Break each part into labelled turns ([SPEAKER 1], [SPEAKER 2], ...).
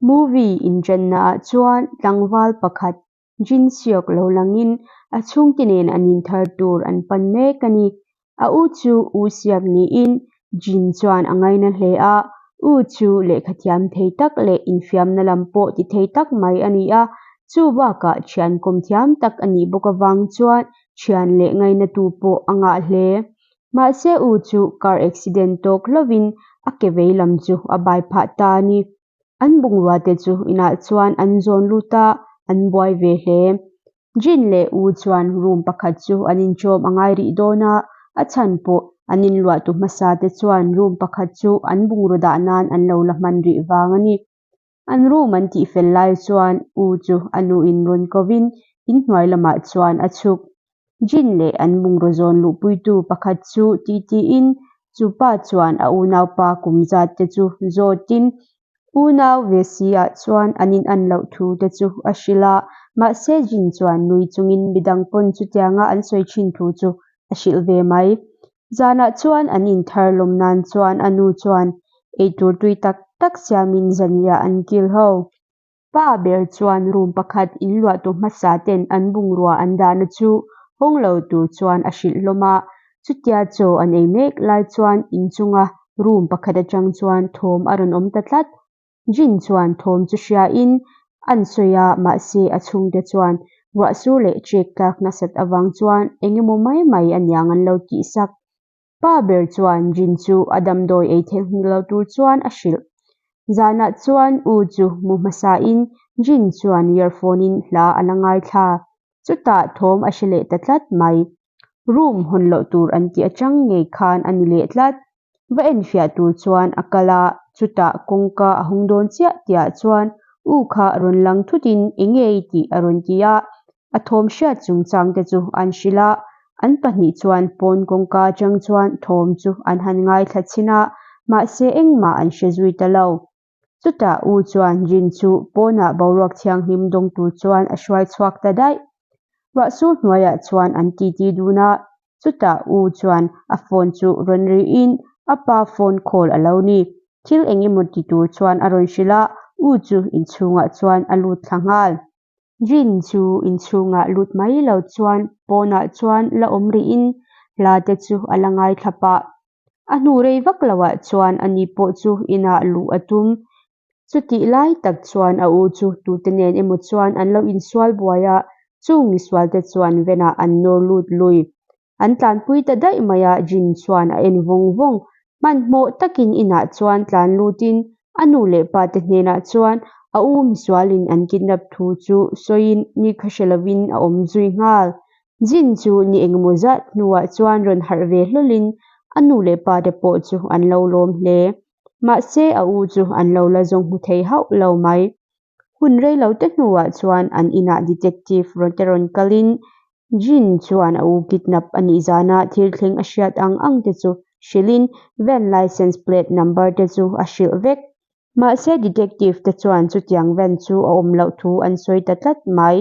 [SPEAKER 1] Movie inṭannaah chuan tlangval pakhat Jin Seok lo langin a chhungte nen an inthar tur an pan mek a ni. A u chu U Siak niin Jin chuan a ngaina hle a, U chu lehkha thiam thei tak leh infiamna lam pawh ti thei tak mai a ni a, chu bakah thian kawm thiam tak a nih bawk avang chuan thian leh ngainatu pawh a ngah hle. Mahse U chu car accident tawk hlauhin a ke vei lam chu a bai phah ta a ni. An bungrua te chu inah chuan an zawn lut a, an buai ve hle. Jin leh U chuan room pakhat chu an inṭawm a ngai rih dawn a, a chhan pawh an inluahtu hmasa te chuan room pakhat chu an bungraw dah nan an lo la hman rih vang a ni. An room an tihfel lai chuan U chu a nuin rawn kovin inhnuai lamah chuan a chhuk. Jin leh an bungraw zawn luhpuitu pakhat chu titiin chu pa chuan a unaupa kum zat te chu zawtin unau ve si ah chuan an in an loh thu te chu a hrilh a, mahse Jin chuan nui chungin midang pawn chutianga an sawi thin thu chu a hrilh ve mai. Zanah chuan an inthar lawm nan chuan a nu chuan eitur tui tak tak siamin zanriah an kil ho. Pa ber chuan room pakhat inluahtu hmasa ten an bungrua an dahna chu hawng lo tur chuan a hrilh hlawm a. Chutia chaw an ei mek lai chuan inchunga room pakhat atang chuan thawm a rawn awm ta tlat. Jin chuan thawm chu hriain an sawi a, mahse a chhungte chuan ruahsur leh ṭek tlak nasat avang chuan eng emaw mai mai a niang an lo tihsak. Pa ber chuan Jin chu a damdawi ei theihnghilh lo tur chuan a hrilh. Zanah chuan U chu mu hmasain Jin chuan earphone-in hla a la ngaithla. Chutah thawm a hre leh ta tlat mai. Room hawn loh tur an tih atang ngei khan a ni leh tlat. Va enfiah tur chuan a kal a, chutah kawngka a hung dawn chiah tihah chuan U kha rawn lang thutin enge i tih a rawn ti a. A thawm hriat chungchang te chu an hrilh a, an pahnih chuan pawn kawngka atang chuan thawm chu an han ngaithla chhin a, mahse engmah an hre zui ta lo. Chutah U chuan Jin chu pawnah boruak thianghlim dawng tur chuan a hruai chhuak ta daih. Ruahsur hnuaiah chuan an titi dun a, chutah U chuan a phone chu rawn rihin a pa phone call a lo ni. Thil eng emaw ti tur chuan a rawn hrilh a, U chu inchhungah chuan a lut thla nghal. Jin chu inchhungah lut mai lo chuan pawnah chuan la awm rihin hla te chu a la ngaithla pah. A hnu rei vak loah chuan ani pawh chu inah luh a tum. Chutih lai tak chuan a u chu tute nen emaw chuan an lo insual buai a, chung misualte chuan venah an nawr lut lui. An tlanpui ta daih mai a, Jin chuan a en vawng vawng. Hmanhmawh takin inah chuan tlan lutin a nu leh pa te hnenah chuan a u misualin an kidnap thu chu sawiin nikha hre lovin a awm zui nghal. Jin chu ni engemaw zat hnuah chuan rawn harh ve hlawlin a nu leh pa te pawh chu an lo lawm hle. Mahse a u chu an lo la zawng hmu thei hauh lo mai. Hun rei lo te hnuah chuan an inah detective rawn te rawn kalin Jin chuan a u kidnap a nih zana thil thleng a hriat ang ang te chu hrilhin van licence plate number te chu a hrilh vek. Mahse detective te chuan chutiang van chu a awm loh thu an sawi ta tlat mai.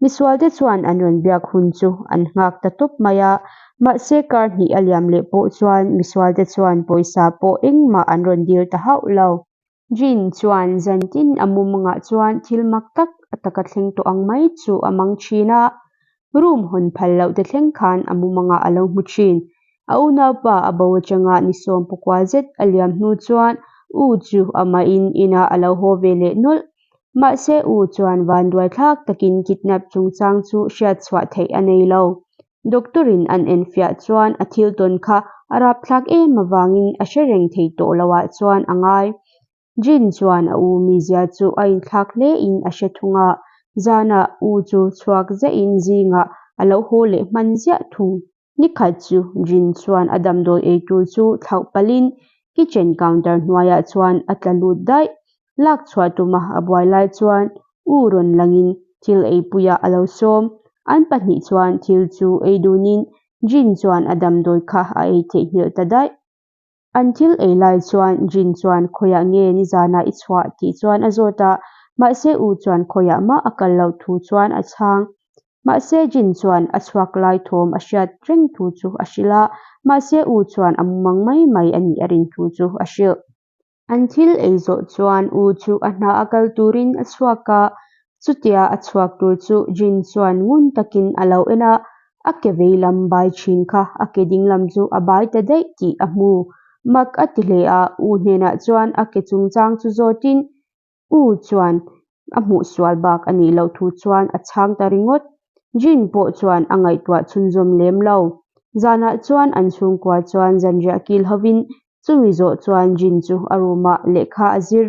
[SPEAKER 1] Misual te chuan an rawn biak hun chu an nghak ta tawp mai a, mahse kar hnih a liam leh pawh chuan misual te chuan pawisa pawh engmah an rawn dil ta hauh lo. Jin chuan zantin a mumangah chuan thil mak tak a taka thleng tawh ang mai chu a mang thin a, room hawn phal loh te thleng khan a mumangah a lo hmu thin. A unaupa a bo atanga ni sawm pakua zet a liam hnu chuan U chu amahin inah a lo haw ve leh nawlh. Mahse U chuan vanduai thlak takin kidnap chungchang chu hriat chhuah theih a nei lo. Doctor in an enfiah chuan a thil tawn kha a rapthlak em avangin a hre reng thei tawh lo ah chuan a ngai. Jin chuan a u mizia chu a inthlak hle in a hre thung a, zanah u chu chhuak ziah in zingah a lo haw leh hman ziah thung. Nikhat chu Jin chuan a damdawi ei tur chu thlauh palh in kitchen counter hnuaiah chuan a tla lut daih. Lak chhuah tuma a buai lai chuan U rawn langin thil eipuiah a lo sawm. An pahnih chuan thil chu ei dunin Jin chuan a damdawi kha a ei theihnghilh ta daih. An thil ei lai chuan Jin chuan khawiah nge nizanah i chhuah tih chuan a zawt a, mahse U chuan khawiah mah a kal loh thu chuan a chhang. Mahse Jin chuan a chhuak lai thawm a hriat reng thu chu a hrilh a, mahse U chuan a mumang mai mai a nih a rin thu chu a hrilh. An thil ei zawh chuan U chu a hna a kal turin a chhuak a, chutia a chhuak tur chu Jin chuan ngun takin a lo en a, a ke vei lam bai thin kha a ke ding lam chu a bai ta daih tih a hmu. Mak a ti hle a, U hnenah chuan a ke chungchang chu zawtin U chuan a hmuh sual bak a nih loh thu chuan a chhang ta ringawt. Jin pawh chuan a ngaihtuah chhunzawm lem lo. Zanah chuan an chhungkua chuan zanriah kil hovin chumi zawh chuan Jin chu a room ah lehkha a zir.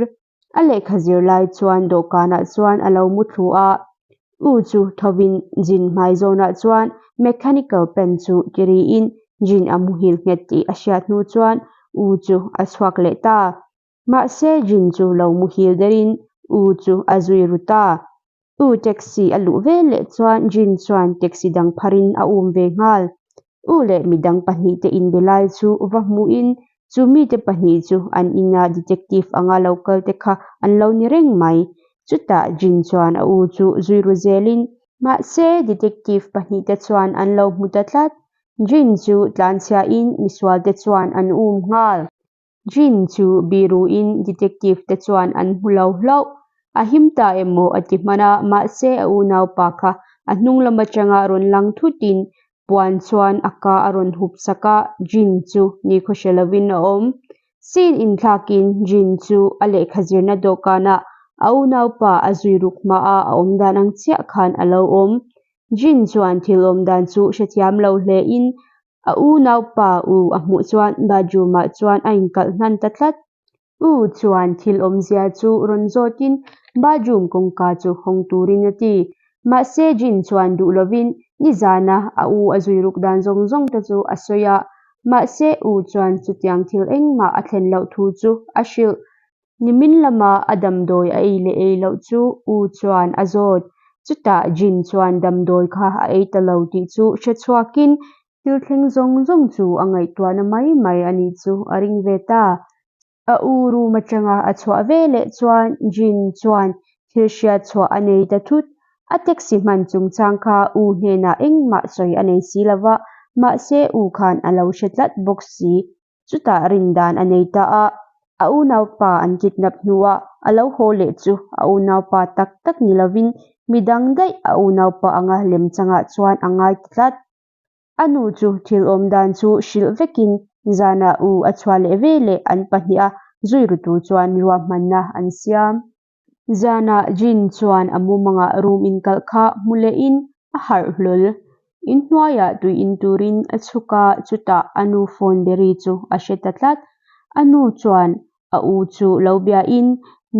[SPEAKER 1] A lehkha zir lai chuan dawhkanah chuan a lo mu thlu a. U chu thovin Jin hmai zawnah chuan mechanical pen chu ti riin Jin a muhil nghet tih a hriat hnu chuan U chu a chhuak leh ta. Mahse Jin chu lo muhil derin U chu a zui ru ta. U taxi a luh vel leh chuan Jin chuan taxi dang pharin a um ve nghal. U leh midang pahnihte inbe lai chu va hmuhin chu mite pahnih chu an ina detective anga lo kal te kha an lo ni reng mai. Chutah Jin chuan a u chu zui ru zelin. Mahse detective pahnihte chuan an lo hmu ta tlat. Jin chu tlanchhiain misualte chuan an um nghal. Jin chu biruin detective te chuan an hmu lo hlauh. A him ta emaw a ti hman a, mahse a unaupa kha a hnung lam atanga rawn lang thutin puan chuan a ka a rawn hup sak a, Jin chu nikhaw hre lovin a awm. Scene inthlakin Jin chu a lehkha zirna dawhkanah a unaupa a zui ruk hmaa a awm dan ang chiah khan a lo awm. Jin chuan thil awm dan chu hrethiam lo hlein A unaupa U a hmuh chuan bathroom-ah chuan a inkalh hnan ta tlat. U chuan thil awmzia chu rawn zawtin bathroom kawngka chu hawng turin a ti. Mahse Jin chuan duh lovin nizana a u a zui ruk dan zawng zawng te chu a sawi a. Mahse U chuan chutiang thil engmah a thlen loh thu chu a hrilh. Nimin lama a damdawi a ei leh ei loh chu U chuan a zawt. Chutah Jin chuan damdawi kha a ei ta lo tih chu hre chhuakin thil thleng zawng zawng chu a ngaihtuahna mai mai a nih chu a ring ve ta. A u room atanga a chhuah ve leh chuan Jin chuan thil hriat chhuah a nei ta thut. A taxi hman chungchang kha U hnenah engmah sawi a nei si lova, mahse U khan a lo hre tlat bawk si. Chutah rindan a nei ta a, a unaupa an kidnap hnuah a lo haw leh chu a unaupa tak tak ni lovin midang daih a unaupa anga lemchangah chuan a ngai ta tlat. A nu chu thil awmdan chu hrilh vekin zanah u a chhuah leh ve leh an pahniha zui ru tur chuan ruahmanna an siam. Zanah Jin chuan a mumangah room inkalh kha hmu lehin a harh hlawl. Inhnuaiah tui in turin a chhuk a, chutah a nu phone beri chu a hre ta tlat. A nu chuan a u chu lo biain,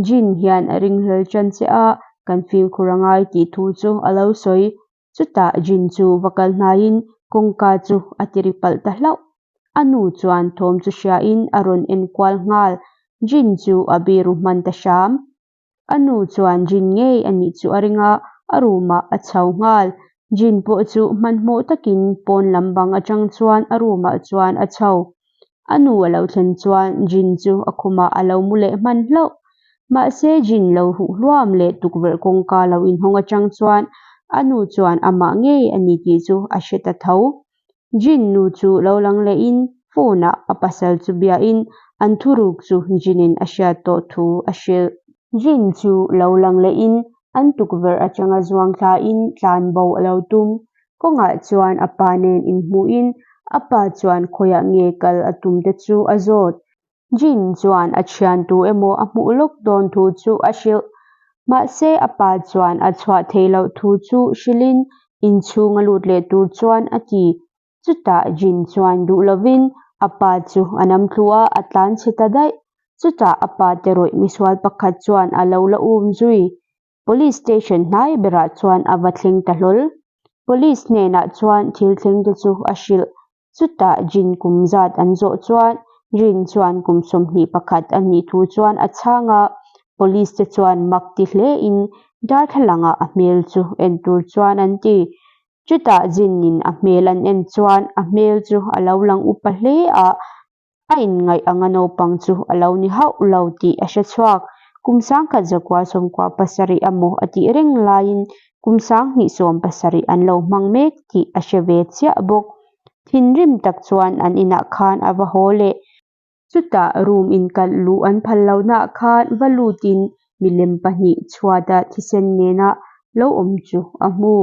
[SPEAKER 1] Jin hian a ringhlel tan che a, kan fimkhur a ngai tih thu chu a lo sawi. Chutah Jin chu va kal hnaiin kawngka chu a ti ri palh ta hlauh. A nu chuan thawm chu hriain a rawn en kual nghal. Jin chu a biru hman ta hram. A nu chuan Jin ngei a nih chu a ring a, a room ah a chho nghal. Jin pawh chu hmanhmawh takin pawn lam bang atang chuan a room ah chuan a chho. A nu a lo thlen chuan Jin chu a khumah a lo mu leh hman hlauh. Mahse Jin lo huh hluam leh tukverh kawngka lo inhawng atang chuan a nu chuan amah ngei a ni tih chu a hre ta tho. Jin nu chu lo lang lehin phone ah a pasal chu biain an thuruk chu Jin-in a hriat tawh thu a hrilh. Jin chu lo lang lehin an tukverh atanga zuang thlain tlan bo a lo tum. Kawngah chuan a pa nen inhmuhin a pa chuan khawiah nge kal a tum te chu a zawt. Jin chuan a thian tu emaw a hmuh lawk dawn thu chu a hrilh. Mahse a pa chuan a chhuah theih loh thu chu hrilhin inchhung a lut leh tur chuan a ti. Chutah Jin chuan duh lovin a pa chu a nam thlu a, a tlan chhe ta daih. Chutah a pa te rawih misual pakhat chuan a lo la um zui. Police station hnai berah chuan a va thleng ta hlawl. Police hnenah chuan thil thleng te chu a hrilh. Chutah Jin kum zat an zawh chuan Jin chuan kum 21 a nih thu chuan a chhang a. Police te chuan mak ti hlein darthlalangah a hmel chu en tur chuan an ti. Chutah Jin-in a hmel an en chuan a hmel chu a lo lang upa hle a. A inngaih anga naupang chu a lo ni hauh lo tih a hre chhuak. Kum 1997 amaw a tih reng laiin kum 2017 an lo hmang mek tih a hre ve chiah bawk. Thinrim tak chuan an inah khan a va haw leh. Chutah room inkalh luh an phal lohnaah khan va lutin milem pahnih chhuata thisen nena lo awm chu a hmu.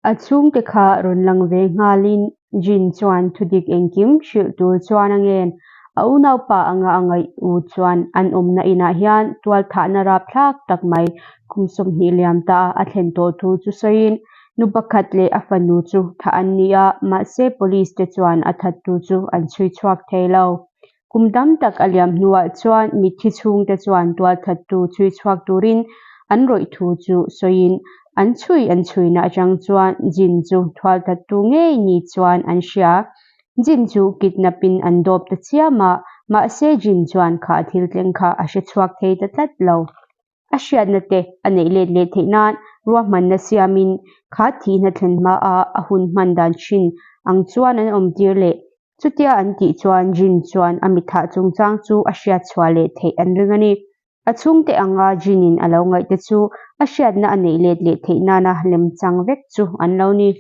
[SPEAKER 1] A chhungte kha rawn lang ve nghalin Jin chuan thudik engkim hrilh tur chuan a ngen. A unaupa anga a ngaih u chuan an awmna inah hian tualthahna rapthlak tak mai kum 20 liam ta a thlen tawh thu chu sawiin nu pakhat leh a fanu chu thah an ni a, mahse police te chuan a thattu chu an chhui chhuak thei lo. Kum tam tak a liam hnuah chuan mitthi chhungte chuan tualthattu chhui chhuak turin an rawih thu chu sawiin an chhui an chhuina atang chuan Jin chu thualthattu ngei ni chuan an hria. Jin chu kidnap in an dawp ta chiam a, mahse Jin chuan kha thil thleng kha a hre chhuak thei ta tlat lo. A hriatna te a neih let leh theih nan ruahmanna siamin kha thihna thlen hmaah a hun hman dan thin ang chuan an awm tir leh. Chutia an tih chuan Jin chuan a mithah chungchang chu a hriat chhuah leh theih an ring a ni. A chhungte anga Jin-in a lo ngaih te chu a hriatna a neih let leh theih nana lemchang vek chu an lo ni.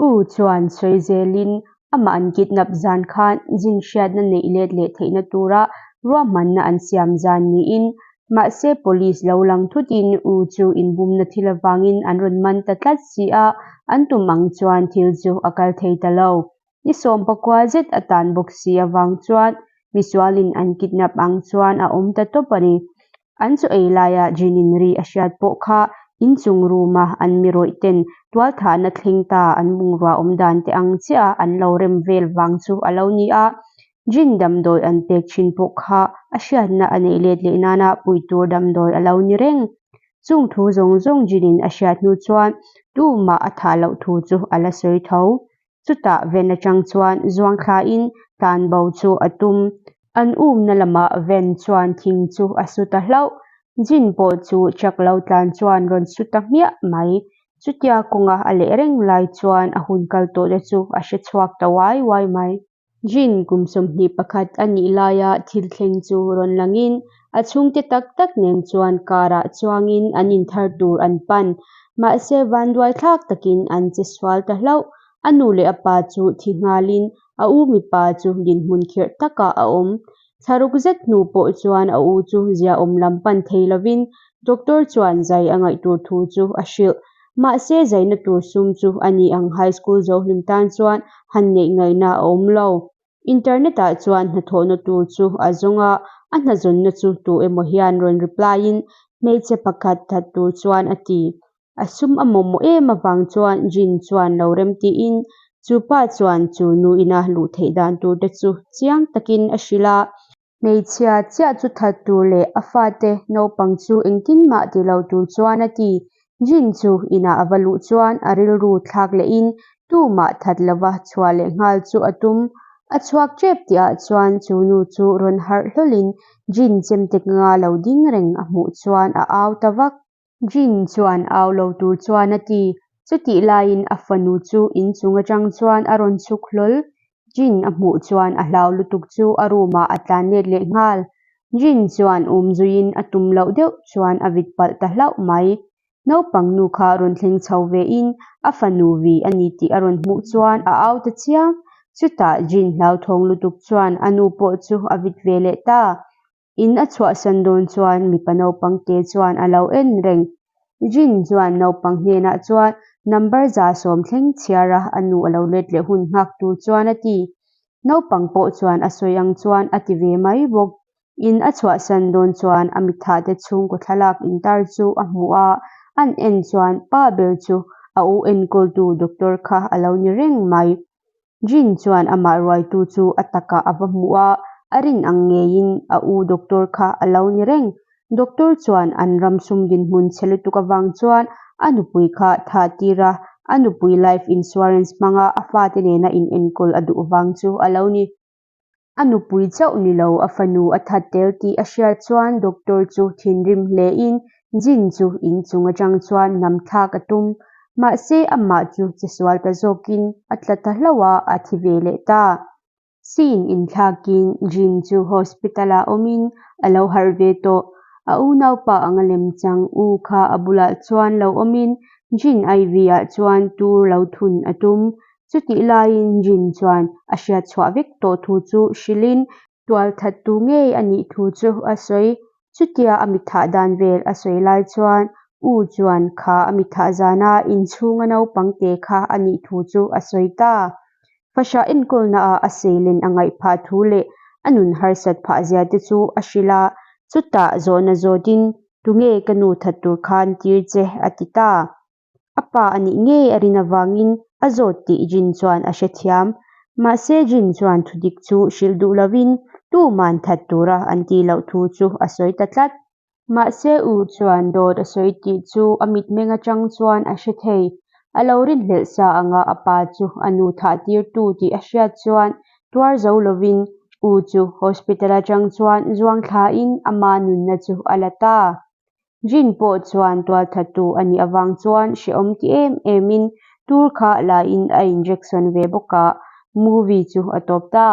[SPEAKER 1] U chuan sawi zelin amah an kidnap zan khan Jin hriatna neih let leh theihna tura ruahmanna an siam zan niin, mahse police lo lang thutin U chu inbumna thil avangin an rawn man ta tlat si a, an tum ang chuan thil chu a kal thei ta lo. Ni 19 zet a tan bawk si avang chuan misualin an kidnap ang chuan a awm ta tawp a ni. An chaw ei laia Jinin ri a hriat pawh kha inchung room-a an mi rawih ten tualthahna thleng ta an bungrua awm dan te ang chiah a an lo rem vel vang chu a lo ni a. Jin damdawi an pek thin pawh kha a hriatna a neih let leh nana pui tur damdawi a lo ni reng. Chung thu zawng zawng Jinin a hriat hnu chuan tumah a thah loh thu chu a la sawi tho. Chutah ven atang chuan zuang thlain tlanbo chu a tum. An umna lamah ven chuan thing chu a su ta hlauh. Jin pawh chu truck lo tlan chuan rawn su ta hmiah mai. Chutia kawnga a leh reng lai chuan a hun kal tawh te chu a hre chhuak ta uai uai mai. Jin kum 21 a nih laia thil thleng chu rawn langin a chhungte tak tak nen chuan car ah chuangin an inthar tur an pan. Mahse vanduai thlak takin an che sual ta hlauh. A nu leh a pa chu thi nghalin a u mipa chu dinhmun khirh takah a awm. Thlaruk zet hnu pawh chuan a u chu ziaawm lam pan thei lovin doctor chuan zai a ngaih tur thu chu a hrilh. Mahse zaina tur sum chu a ni ang high school zo hlim tan chuan han neih ngaihna a awm lo. Internet ah chuan hnathawhna tur chu a zawng a, a hnazawnna chu tu emaw hian rawn reply in hmeichhe pakhat that tur chuan a ti. A sum a mawhmawh em avang chuan Jin chuan lo rem tiin chu pa chuan chu nu ina luh theih dan tur te chu chiang takin a hrilh a. Hmeichhia chiah chu that tur leh a fate naupang chu engtin mah ti lo tur chuan a ti. Jin chu inah a va luh chuan a rilru thlak lehin tumah that lova chhuah leh nghal chu a tum. A chhuak tep tihah chuan chu nu chu rawn harh hlawlin Jin chemte nga lo ding reng a hmuh chuan a au ta vak. Jin chuan au lo tur chuan a ti. Chutih laiin a fanu chu inchung atang chuan a rawn chhuk hlawl. Jin a hmuh chuan a hlau lutuk chu a room ah a tlan let leh nghal. Jin chuan um zuiin a tum loh deuh chuan a vit palh ta hlauh mai. Naupang nu kha rawn thleng chho vein a fanu vi a ni tih a rawn hmuh chuan a au ta chiam. Chutah Jin hlauthawng lutuk chuan a nu pawh chu a vit ve leh ta. In a chhuahsan dawn chuan mipa naupang te chuan a lo en reng. Jin chuan naupang hnenah chuan number 110 thleng chhiar a a nu a lo let leh hun nghak tur chuan a ti. Naupang pawh chuan a sawi ang chuan a ti ve mai bawk. In a chhuahsan dawn chuan a mitha te chhungkaw thlalak intar chu a hmu a, an en chuan pa ber chu a u enkawltu doctor kha a lo ni reng mai. Jin chuan amah ruaitu chu a takah a va hmu a, a rin ang ngeiin a u doctor kha a lo ni reng. Doctor chuan an ram sum dinhmun chhe lutuk avang chuan a nupui kha thah tir a, a nupui life insurance hmanga a fate nena in enkawl a duh vang chu a lo ni. A nupui chauh ni lo a fanu a that tel tih a hriat chuan doctor chu thinrim hlein Jin chu inchung atang chuan nam thlak a tum. Mahse amah chu che sual ta zawkin a tla ta hlauh a, a thi ve leh ta. Scene inthlakin Jin chu hospital ah awmin a lo harh ve tawh. A unaupa anga lemchang u kha a bulah chuan lo awmin Jin IV ah chuan tur lo thun a tum. Chutih laiin Jin chuan a hriat chhuah vek tawh thu chu hrilhin. Tualthattu ngei a nih thu chu a sawi. Chutia a mithah dan vel a sawi lai chuan U chuan kha a mithah zana inchhunga naupang te kha a nih thu chu a sawi ta. Fahrah enkawlnaah a seilen a ngaih phah thu leh a nun harsat phah zia te chu a hrilh a, chutah zawhna zawtin Tunge ka nu that tur khan tir che? a ti ta. A pa a nih ngei a rin avangin a zawt tih Jin chuan a hrethiam. Mahse Jin chuan thudik chu hrilh duh lovin tuman that tura an tih loh thu chu a sawi ta tlat. Mahse U chuan dawt a sawi tih chu a mitmeng atang chuan a hre thei. A lo rinhlelh sa anga a pa chu a nu thah tirtu tih a hriat chuan tuar zo lovin U chu hospital atang chuan zuang thlain ama nunna chu a la ta. Jin pawh chuan tualthattu a nih avang chuan hrehawm ti em emin tur kha lain a injection ve bawk a, movie chu a tawp ta.